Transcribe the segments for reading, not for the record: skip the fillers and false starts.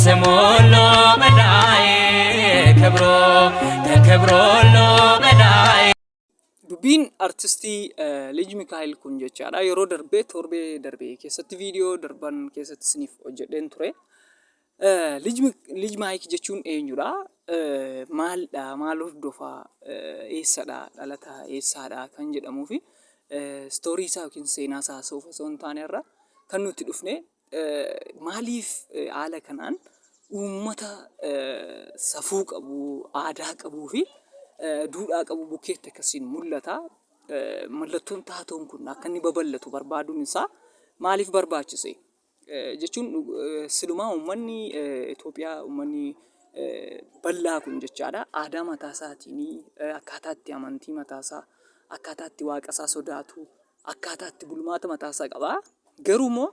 ከስሙ ሁሉ በላይ ክብሮ ከክብሩ ሁሉ በላይ። Dubbiin artistii Lij Mikaa'el kun jechaadha. Yeroo darbee torbee darbee keessatti viidiyoo darban keessatti isiniif hojjedheen ture. Lij Maayik jechuun eenyudha? Maaldha? Maal hordofaa? Eessadha? Dhalataa eessaadha? Kan jedhamuu fi istoorii isaa yookiin seenaa isaa haasa'uuf osoo hin taane irra kan nuti dhufne maaliif haala kanaan uummata safuu qabu, aadaa qabuu fi duudhaa qabu bukkeetti akkasiin mul'ata. Mallattoon taatoon kun akka inni babal'atu barbaaduun isaa maaliif barbaachise? Jechuun silumaa uummanni Itoophiyaa, uummanni bal'aa kun jechaadha, aadaa mataa isaatiin, akkaataa itti amantii mataa isaa, akkaataa itti waaqa isaa sodaatu, akkaataa itti bulmaata mataa isaa qaba. Garuu immoo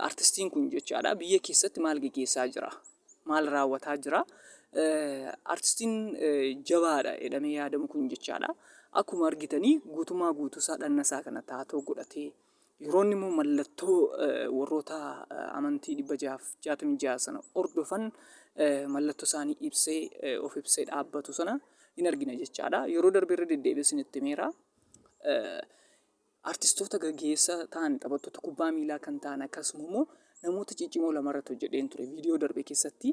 artistiin kun jechaadha biyya keessatti maal geggeessaa jira? Maal raawwataa jira? Artistiin jabaadha jedhamee yaadamu kun jechaadha. Akkuma argitanii guutummaa guutuu isaa dhanna isaa kana taatoo godhatee, yeroo inni immoo mallattoo warroota amantii 666 sana hordofan mallattoo isaanii ibsee of ibsee dhaabbatu sana in argina jechaadha. Yeroo darbe irra deddeebi'ee isinitti himeera. Artistoota gaggeessa ta'an, taphattoota kubbaa miilaa kan ta'an, akkasuma immoo namoota ciccimoo lama irratti hojjedheen ture. Viidiyoo darbe keessatti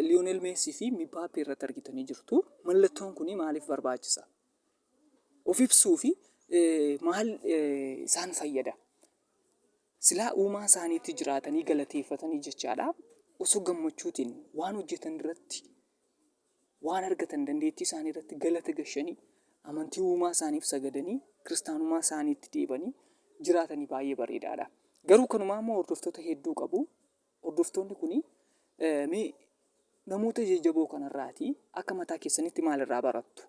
Liyoonel Meesii fi Mibaappee irratti argitanii jirtu. Mallattoon kun maaliif barbaachisa? Of ibsuu fi maal isaan fayyada? Silaa uumaa isaaniitti jiraatanii galateeffatanii jechaadha. Osoo gammachuutiin waan hojjetan irratti, waan argatan, dandeettii isaanii irratti galata gashanii, amantii uumaa isaaniif sagadanii, kiristaanummaa isaaniitti deebanii jiraatanii baay'ee bareedaadha. Garuu kanumaa immoo hordoftoota hedduu qabu. Hordoftoonni kuni mee namoota jajjaboo kanarraatii akka mataa keessanitti maalirraa barattu?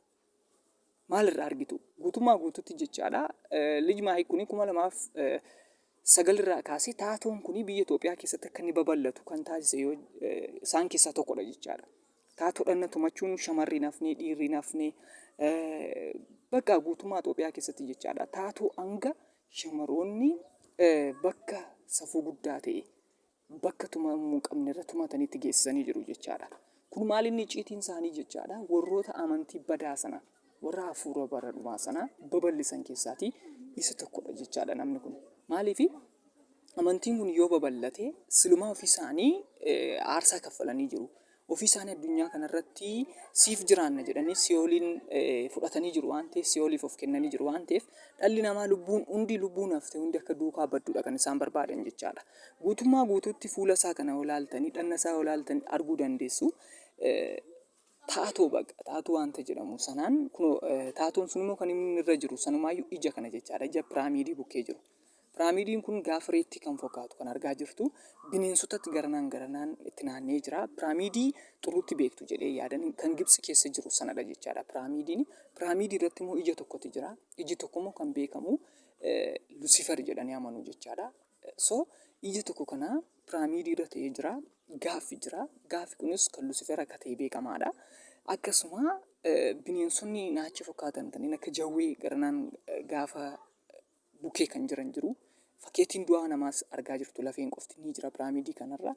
Maalirraa argitu? Guutummaa guutuutti jechaadha. Lij Maahii kuni 2009 irraa kaasee taatoon kuni biyya Itoophiyaa keessatti akka inni babal'atu kan taasise yoo isaan keessaa tokkodha jechaadha. Taatoo dhanna tumachuun shamarri hin hafne, dhiirri hin hafne, bakka guutummaa Itoophiyaa keessatti jechaadha. Taatoo hanga shamaroonni bakka safuu guddaa ta'e, bakka tumamuu hin qabne irra tumatanitti geessisanii jiru jechaadha. Kun maal inni icciitiin isaanii jechaadha? Warroota amantii badaa sana, warra hafuura bara dhumaa sana babal'isan keessaatii isa tokkodha jechaadha namni kun. Maaliif amantiin kun yoo babal'ate silumaa ofii isaanii aarsaa kaffalanii jiru. Ofii isaanii addunyaa kanarratti siif jiraanna jedhanii si'ooliin fudhatanii jiru waan ta'eef, si'ooliif of kennanii jiru waan ta'eef, dhalli namaa lubbuun hundi, lubbuun hafte hundi akka duukaa baddudha kan isaan barbaadan jechaadha. Guutummaa guutuutti fuula isaa kana yoo ilaaltanii, dhanna isaa yoo ilaaltan arguu dandeessu. Taatoo baqa taatoo wanta jedhamu sanaan kunoo, taatoon sun immoo kan inni irra jiru sanumaayyuu ija kana jechaadha. Ija piraamiidii bukkee jiru. Piraamiidiin kun gaafa reettii kan fakkaatu kan argaa jirtu bineensotatti garanaan garanaan itti naanna'ee jira. Piraamiidii xuruutti beektu jedhee yaadan, kan Gibxi keessa jiru sanadha jechaadha piraamiidiin. Piraamiidii irratti immoo ija tokkotu jira. Iji tokko immoo kan beekamu Lusifer jedhanii amanu jechaadha. So ija tokko kana piraamiidii irra ta'ee jira. Gaaffi jira. Gaaffi kunis kan Lusifer akka ta'e beekamaadha. Akkasuma bineensonni naacha fakkaatan kanneen akka jawwee garanaan gaafa bukkee kan jiran jiru. Fakkeettiin du'aa namaas argaa jirtu, lafeen qofti ni jira piraamidii kanarra.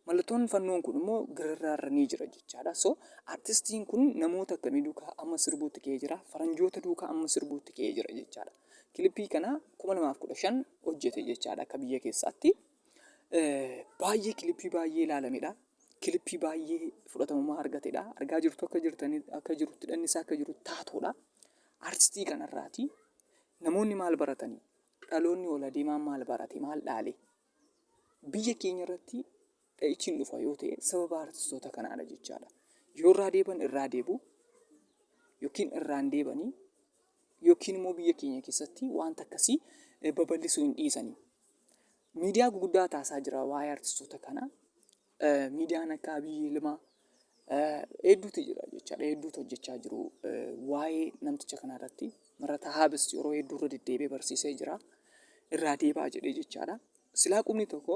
Mallattoon fannoon kun immoo gararraarra ni jira jechaadha. So artistiin kun namoota akkamii duukaa amma sirbuutti ka'ee jira? Faranjoota duukaa amma sirbuutti ka'ee jira jechaadha. Kilippii kana 2015 hojjete jechaadha akka biyya keessaatti. Baay'ee kilippii baay'ee ilaalamedha. Kilippii baay'ee fudhatamummaa argatedha. Argaa jirtu akka jirtanii akka jirutti dhanni isaa akka jiru taatoodha. Artistii kanarraati. Namoonni maal baratanii? Dhaloonni ol adeemaan maal barate? Maal dhaale? Biyya keenya irratti dha'ichi hin dhufa yoo ta'e sababa artistoota kanaadha jechaadha. Yoo irraa deeban irraa deebu, yookiin irraa hin deebanii, yookiin immoo biyya keenya keessatti wanta akkasii babal'isuu hin dhiisanii. Miidiyaa guguddaa taasaa jira waa'ee artistoota kanaa. Miidiyaan akka Abiyyi Ilmaa hedduutu jira jechaadha. Hedduutu hojjechaa jiru waa'ee namticha kanaa irratti. Marata Haabis yeroo hedduu irra deddeebi'ee barsiisee jira. Irraa deebaa jedhee jechaadha. Silaa qubni tokko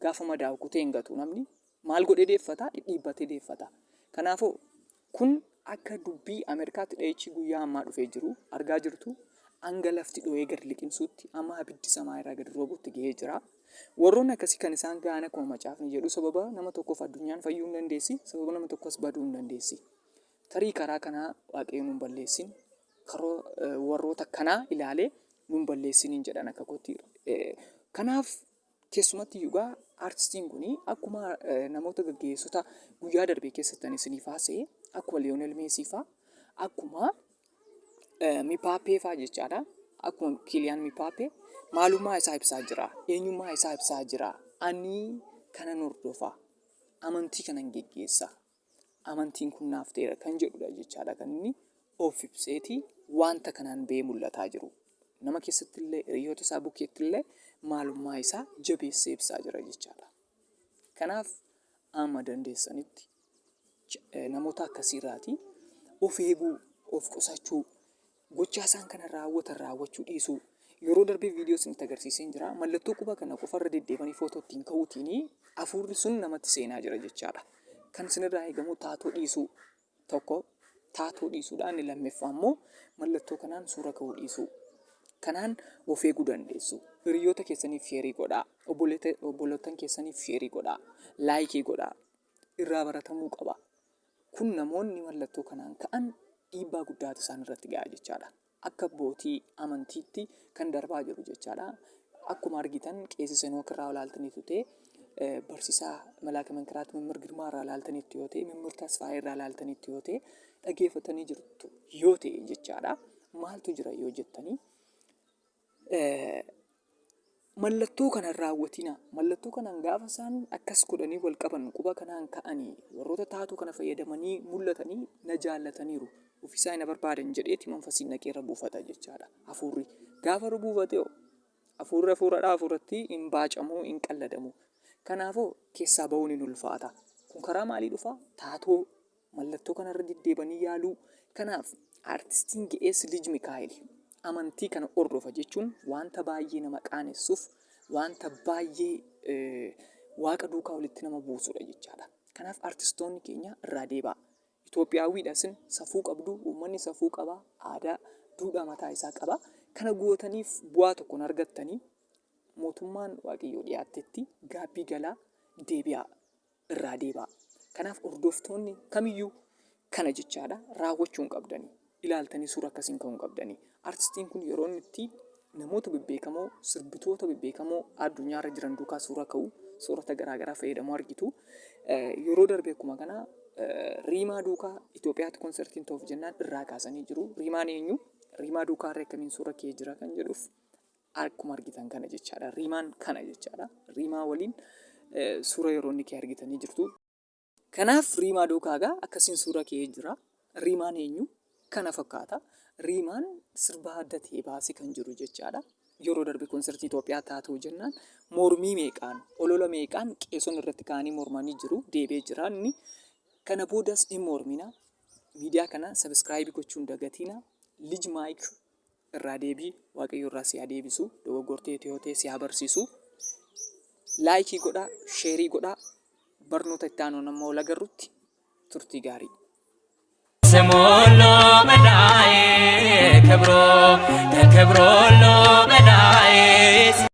gaafa madaa'u kutee hin gatu namni. Maal godhee deeffata? Dhidhiibbatee deeffata. Kanaafuu kun akka dubbii Ameerikaatti dha'ichi guyyaa ammaa dhufee jiru argaa jirtu, hanga lafti dho'ee gad liqimsuutti, amma abiddi samaa irraa gad roobutti gahee jira. Warroonni akkasii kan isaan ga'an akkuma macaafni jedhu sababa nama tokkoof addunyaan fayyuu hin dandeessi, sababa nama tokkos baduu hin dandeessi. Tarii karaa kanaa Waaqayyo nun balleessin, karoo warroota kanaa ilaalee nun balleessiniin jedhan akka kootti. Kanaaf keessumatti iyyuu egaa artistiin kun akkuma namoota gaggeessota guyyaa darbe keessatti ani isiniif haasa'e akkuma Liyoonel Meesii fa'aa akkuma Mipaappee fa'aa jechaadha. Akkuma Kiiliyaan Mipaappee maalummaa isaa ibsaa jira. Eenyummaa isaa ibsaa jira. Ani kanan hordofa. Amantii kanan geggeessa. Amantiin kun naaf ta'eera kan jedhudha jechaadha kan inni of ibseeti wanta kanaan ba'ee mul'ataa jiru. Nama keessatti illee hiriyoota isaa bukkeetti illee maalummaa isaa jabeessee ibsaa jira jechaadha. Kanaaf amma dandeessanitti namoota akkasiirraatii of eeguu, of qusachuu, gochaa isaan kana raawwatan raawwachuu dhiisuu. Yeroo darbee viidiyoo isinitti agarsiiseen jira. Mallattoo quba kana qofarra deddeebanii footoo ittiin ka'uutiin hafuurri sun namatti seenaa jira jechaadha. Kan isinirraa eegamu taatoo dhiisuu tokko taatoo dhiisuudha. Inni lammaffaa immoo mallattoo kanaan suura ka'uu dhiisuu. Kanaan of eeguu dandeessu. Hiriyoota keessaniif sheerii godhaa. Obboleettan keessaniif sheerii godhaa. Laayikii godhaa. Irraa baratamuu qaba. Kun namoonni mallattoo kanaan ka'an dhiibbaa guddaatu isaan irratti ga'a jechaadha. Akka abbootii amantiitti kan darbaa jiru jechaadha. Akkuma argitan qeesii Henook irraa ilaaltaniitu ta'e, barsiisaa Malaaka Mankiraat Mammir Girmaa irraa ilaaltaniitu yoo ta'e, Mammir Tasfaayee irraa ilaaltaniitu yoo ta'e, dhageeffatanii jirtu yoo ta'e jechaadha. Maaltu jira yoo jettanii Mallattoo kana hin raawwatinaa. Mallattoo kanaan gaafa isaan akkas godhanii wal qaban quba kanaan ka'anii warroota taatoo kana fayyadamanii mul'atanii na jaallataniiru. Ofiisaa na barbaadan jedheeti manfasiin dhaqee irra buufata jechaadha. Hafuurri gaafa irra buufate hoo hafuurri hafuuradhaa hafuuratti hin baacamu hin qalladamu. Kanaafuu keessaa ba'uun hin ulfaata. Kun karaa maalii dhufaa? Taatoo Mallattoo kanarra deddeebanii yaaluu. Kanaaf aartistiin ga'eessi Lij Mikaa'el amantii kana hordofa jechuun wanta baay'ee nama qaanessuuf wanta baay'ee waaqa duukaa walitti nama buusudha jechaadha. Kanaaf aartistoonni keenya irraa deebaa. Itoophiyaawwiidha isin safuu qabdu, uummanni safuu qaba, aadaa, duudhaa mataa isaa qaba. Kana gootaniif bu'aa tokko hin argattanii mootummaan waaqayyoo dhiyaattetti gaabbii galaa deebi'aa. irraa deebaa. Kanaaf hordoftoonni kamiyyuu kana jechaadha raawwachuu hin qabdani. Ilaaltanii suura akkasiin ka'uu hin qabdani. Artistiin kun yeroo inni itti namoota bebbeekamoo, sirbitoota bebbeekamoo addunyaarra jiran duukaa suura ka'u, soorata garaa garaa fayyadamu argitu. Yeroo darbe akkuma kana Riimaa duukaa Itoophiyaatti konsertiin ta'uuf jennaan irraa kaasanii jiru. Riimaan eenyu? Riimaa duukaa irra akkamiin suura ka'ee jira kan jedhuuf akkuma argitan kana jechaadha. Riimaan kana jechaadha. Riimaa waliin suura yeroo inni ka'e argitanii jirtu. Kanaaf Riimaa duukaa egaa akkasiin suura ka'ee jira. Riimaan eenyu? Kana fakkaata. Riimaan sirba adda ta'e baasee kan jiru jechaadha. Yeroo darbe konsertii Itoophiyaa taatoo jennaan mormii meeqaan, olola meeqaan qeesonni irratti ka'anii mormanii jiru. Deebi'ee jira inni. Kana boodas hin mormina. Miidiyaa kana sabiskiraayibii gochuu hin dagatina. Lij Maayik irraa deebii waaqayyo irraa si haa deebisu dogoggorteeti yoo ta'e si haa barsiisu laayikii godhaa sheerii godhaa barnoota itti aanuun amma wal agarrutti turtii gaarii. ስሙ ሁሉ በላይ ክብሩ ከክብሩ ሁሉ በላይ።